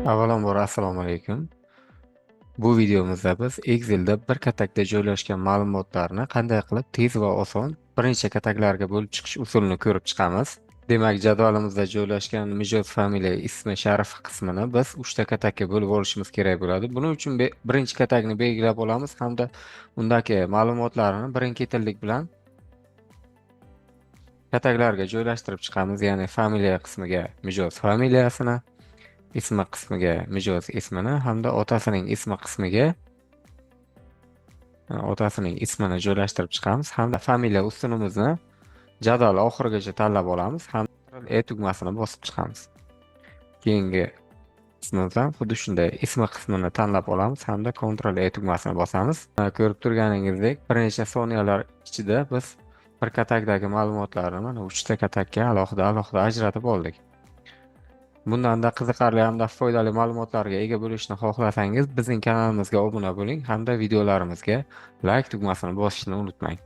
Avvalambor, assalomu alaykum. Bu videomizda biz Excelda bir katakda joylashgan ma'lumotlarni qanday qilib tez va oson bir necha kataklarga bo'lib chiqish usulini ko'rib chiqamiz. Demak, jadvalimizda joylashgan mijoz familiya, ismi, sharifi qismini biz 3 ta katakka bo'lib olishimiz kerak bo'ladi. Buning uchun birinchi katakni belgilab olamiz hamda undagi ma'lumotlarni birin-ketinlik bilan kataklarga joylashtirib chiqamiz. Ya'ni familiya qismiga mijoz familiyasini, ismi qismiga mijoz ismini hamda otasining ismi qismiga otasining ismini joylashtirib chiqamiz hamda familiya ustunimizni jadval oxirigacha tanlab olamiz ham E tugmasini bosib chiqamiz. Keyingi qismimiz ham xuddi shunday, ismi qismini tanlab olamiz hamda Ctrl E tugmasini bosamiz. Ko'rib turganingizdek, bir necha soniyalar ichida biz bir katakdagi ma'lumotlarni mana 3 ta katakka alohida alohida ajratib oldik. Bundanda qiziqarli hamda foydali ma'lumotlarga ega bo'lishni xohlasangiz, bizning kanalimizga obuna bo'ling hamda videolarimizga like tugmasini bosishni unutmang.